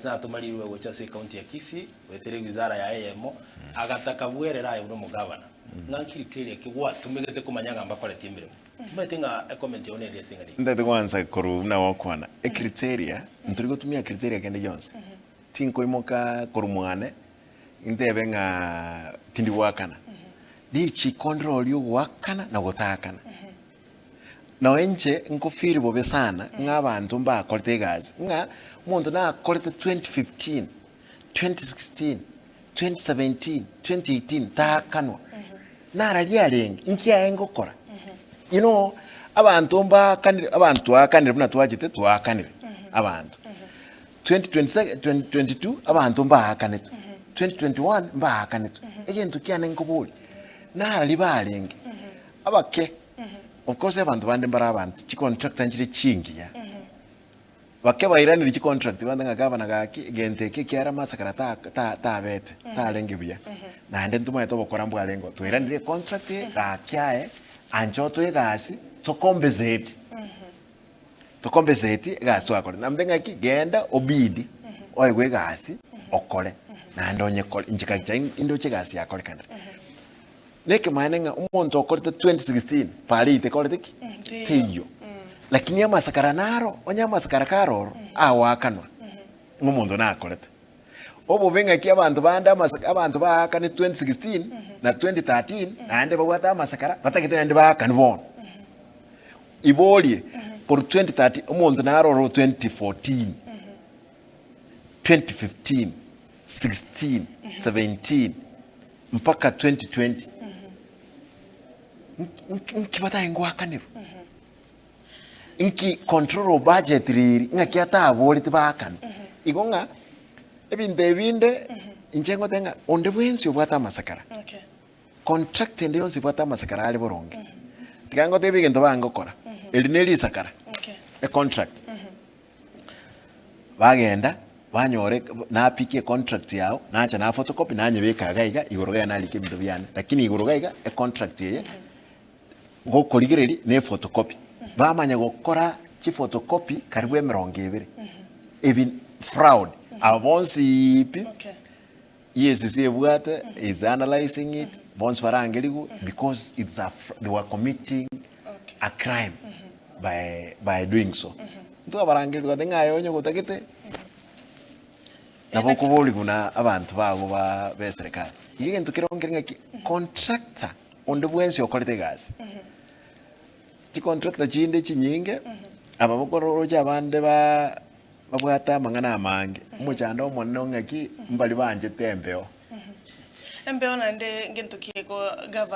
Natoma rirube gocha ase ecounty ya Kisii, goetera ewizara yaye eyemo, agataka bwerere aye buna omogavana, ng'a ncriteria ki gwatumegete komanya ng'a mbakoreti emeremo. Timanyeti ng'a ecomment yao nere ase eng'ana eyio. Ntagete goansa korwa buna gokwana, ecriteria, ntori gotumia criteria kende gionsi. Tinkoimoka korwa mwane, ntebe ng'a tindi goakana. Richiko ndire oria ogoakana na gotaakana. Nonya inche nkofeel bobe sana ng'a abanto mbakorete egasi, ng'a omonto nakorete 2015, 2016, 2017, 2018 taakanwa, nararia arenge, inki aye ngokora? You know, abanto mbaakanire, abanto twaakanire buna twachete twaakanire abanto. 2022 2022 abanto mbaakanetwe, 2021 mbaakanetwe. Egento kiane nkoboria, nararia barenge, abake. Of course abanto bande mbare abanto chicontractor nchire chingiya bake bairanire chicontract bande ng'a gavana gaki egento eke ekiara masakara ta ta tabete tarenge buya naende ntomanyete obokora mbwarenge oo twairanire econtract eye gaki aye anche otoe egasi tocompensate tocompensate egasi twakorete naende ng'aki genda obidi oegwe egasi okore naende onyekore inche kacha indoche egasi yakorekanire. Nekemanene ng'a omonto okorete 2016 parade ekorete ki? Teiyo. Lakini amasakara naro, onye amasakara kare oro, agoakanwa ng'a omonto nakorete. Obobe ng'aki abanto bande amasa abanto baakane 2016 na 2013 naende babwate amasakara batagete naende baakane bono. Iborie, korwa 2013 omonto naro oro 2014, 2015, 16, 17, mpaka 2020 nki batae ngoakanerwa nki control of budget riri ng'aki ataboreti baakane igo ng'a ebinto ebinde inche ngoteba ng'a onde bwensi obwate amasakara Okay. contract ende yonsi ebwate amasakara are boronge tiga ngotebie egento bangokora eri ne risakara Okay. econtract Bagenda, banyora ek napika econtract yao, nacha na photocopy nanyebeka iga iga, igoro iga narika ebinto biane, lakini igoro iga iga econtract eye, gokorigereria na ephotocopy. Bamanya gokora chiphotocopy karibu emerongo ebere, ebi fraud, aba bonsiiii pi, Okay. EACC ebwate is analyzing it, bonsi barangerigwe because it's a they were committing Okay. a crime by, by doing so. Ntwabarangeria togoteba ng'a aye onye gotagete nabo okoborigwa na abanto bago ba be serikali. Iga egento kere nkere ng'aki contractor onde bwensi okorete egasi, chicontractor chinde chinyinge, aba bokoroche abande ba Babwate amang'ana amange. Omochando omonene o ng'aki mbaria banchete embeo. Embeo naende ngento ki ego gava.